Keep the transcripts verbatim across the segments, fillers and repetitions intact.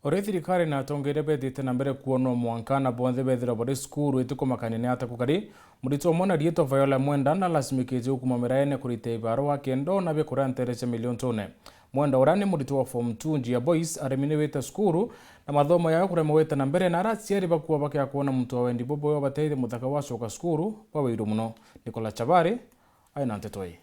Uria thirikari na atongeria bethite na mbere kwonwa mwanka na bonthe bethirwa bari cukuru itikumakania ni ata kukari, muritwa umwe na riitwa Viola Mwenda na lasimikite gukuma miraene kurita ibarua akenda ona bia kuria nteere cia miliontune. Mwenda uria ni muritwa wa form two Njia Boys areminiwite cukuru na mathomo yao kurema gwita na mbere, na aria aciari bakua bakia kwona muntu wa wendi bubwe ubateithia muthaka wacoka cukuru bwa wiru muno. Nicola Chabari aina nteto ii.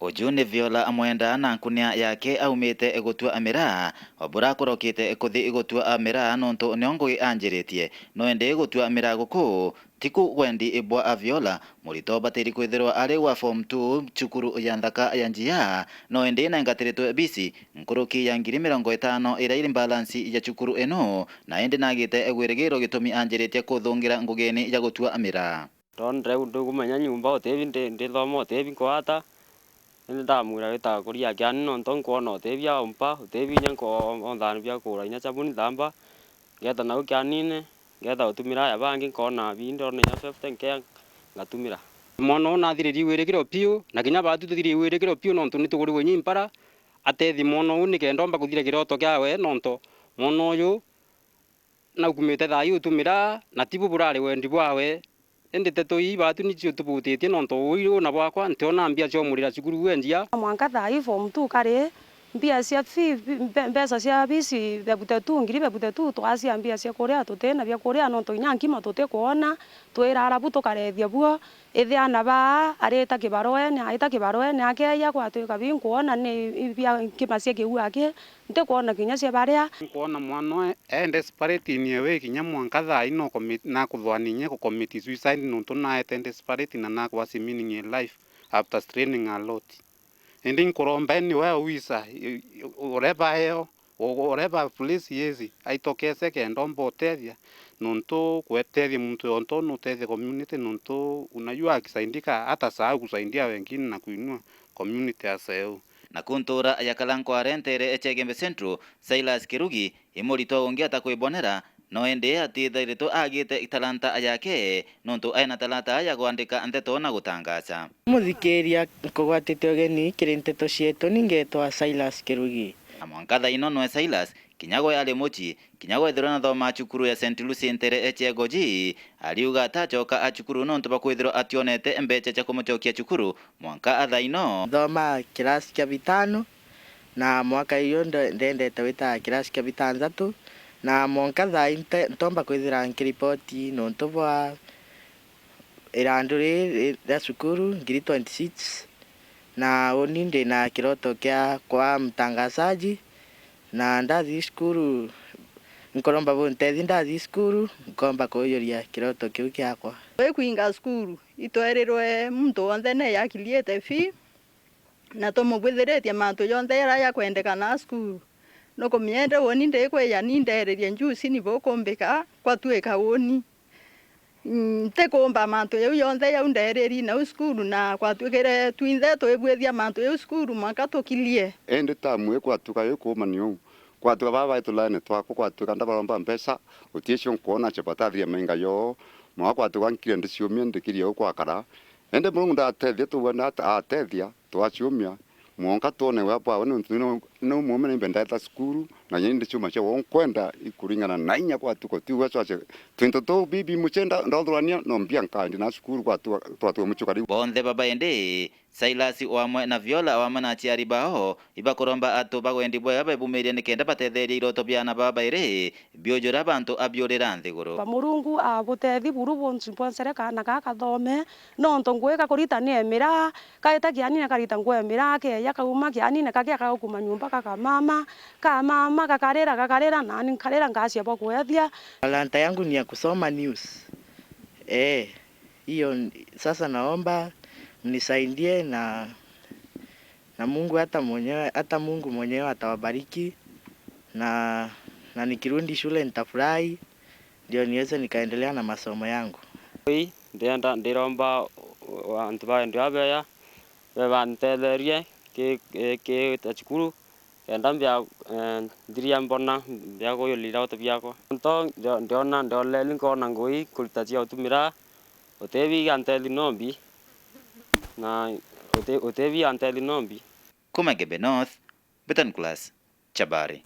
Uju ni Viola Mwenda na nkunia yake aumite gutua miraa, o bura akurokite kuthi gutua miraa nontu nio ngugi anjiritie. No indi gutua miraa guku tiku wendi bwa Viola. Muritwa ubatiri kwithirwa ari wa form two cukuru ya nthaka ya Njia, no indi nengatiritwe bisi nkuruki ya ngiri mirongo itano iria iri balance ya cukuru ino, na indi nagite gwirigirwo gitumi anjiritie kuthungira ngugini ya gutua miraa. Ndonire u ndikumenya nyumba utibi, ndi, ndithoma utibi nkwata. Indi ndamwira witaga kuria kiani nontu nkwona utibi aumpa, utibi inya nko-, onthanibia kura inya chabuni thamba. Ngeeta nau kianine, ngeeta gutumira aya bangi, nkona bi ndona inya fifty nkea ngatumira. Mwana uu nathiririe wirigiro piu, na kinya baatu tuthiririe wirigiro piu nontu ni tugurigwe inya impara, atethi mwana uu nikenda omba kuthira kiroto kiawe nontu mwana uyu naukumite thaa ii utumira, na tibu burari wendi bwawe. Indi nteto ii baatu nicio tubutitie, nontu uu uu na bwakwa ntiona mbia cia umurira cukuru gwe njia. Mwanka thaa ii form two kari, mbia cia fee, mbe-, mbeca cia fees bebute tu, ngiri bebute tu, twacia mbia cia kuria, tutina bia kuria, nontu inya nkima tutikwona, twirara bu tukarethia buo. Ithi ana baa, arita kibaruene, aita kibaruene, akeeja gwatuika binkwona ni bia nkima cia kiu aki, ntikwona kinya cia baria. Nkwona mwana oe e desperate in a way kinya mwanka thaa ii no commit, nakuthwania inya ku commit suicide nontu naete desperate na nakwasi meaning in life after straining a lot. Indi nkuromba anywhere wisa, wherever eo, whatever place he is, aitokese kenda omba utethia, nontu kwetethia muntu yonto nutethia community, nontu unajua akisaidika hata sahau kusaidia wengine na kuinua community as a whole. Naku ntuura ya Kalankwa renteere cia Igembe Central, Silas Kirugi, i muritwa ungi atakwibonera, no indi atithiritwe agite talanta yake, nontu aina talanta ya kwandika nteto na gutangaca. Muthikiria, nkugwatite ugeni kiri nteto cietu, ni ngeetwa Silas Kirugi. Na mwanka thaa ino nwe Silas, kinya gwe ari mucii, kinya gwethirwa nathomaa cukuru ya Saint Lucy nteere cia Igoji, ariuga atacoka a cukuru nontu bwa kwithirwa ationete mbeca cia kumucokia cukuru mwanka a thaa ino. Nthoma kirasi kia bitano, na mwaka uyu nde-, ndendete gwita kirasi kia bitanthatu, na mwanka thaa ii nte-, ntomba kwithira nkiripoti nontu bwa irandu riri ria cukuru, ngiri twenty-six, na uni ndi na kiroto kia kwaa mtangazaji, na ndathi cukuru, nkuromba buntethi ndathi cukuru, nkomba kuujuria kiroto kiu kiakwa. Twikwinga cukuru, itwerirwe muntu wonthe ne yakiliite fee, na tumubwithiritie mantu jonthe jaria jakwendekana cukuru. Nukumenya indi uni ndikwija ni ndererie njuci ni bukumbika kwatuika uni. Mm, ntikumba mantu jau jonthe jau ndereri nau cukuru, na kwatuikire twinthe twibwithia mantu jau cukuru mwanka tukirie. Indi tamu ii kwatuika yu kuumania uu, kwatuika baba baitu laene twakwa, kwatuika ndabaromba mbeca, uticio nkwona cio batathiria mainga yoo, mwanka kwatuika nkire ndiciumia ndikirie uu kwakara. Indi Murungu ndatethia, tuwe ndat-, atethia, twaciumia, mwanka twone wea bwawe, nontu ni, ni umume nimbe ndaeta cukuru, na nyeni ndi ciuma cia wao nkwenda ikuringana na inya kwa tuko, ti gwe cwace. Twinto tuu bibi mucenda ndonthurania, no mbia nkandi na cukuru kwa tu, twa tu mucukari. Bonthe baba indi, Silas o amwe na Viola o amwe na aciari bao, ibakuromba antu ba wendi bwega bebumirie nikenda batetherie iroto bia ana baba bairi, biujura bantu abiurira nthiguru. Ba Murungu abutethi buru bwonsi bwa nsereka na gakathome, nontu ngugi ga kurita ni emiraa, kaita kianine karita nguo emiraa, keeja kauma kianine kagia kagukuma nyumba kakamama, kamama, gakarira, gakarira, nani nkarira ngacia bwa kuethia. Talanta yangu ni ya kusoma news. Eh, hiyo n-, sasa naomba mnisaidie na na Mungu hata mwenyewe, hata Mungu mwenyewe atawabariki, na, na nikirudi shule nitafurahi, ndio niweze nikaendelea na masomo yangu. Ii, ndienda, ndiromba, o, antu ba endio abeya, be bantetherie ki, ki, ki ta cukuru, kenda mbia, eh, nthiria mbona mbia kuyurira utu biakwa. Nto, ndio, ndiona, ndioleri nkona ngui kurita cia utumira, utebi antethi nombi, na ute-, utebi antethi nombi. Kuma Igembe North, Betan Class. Chabari.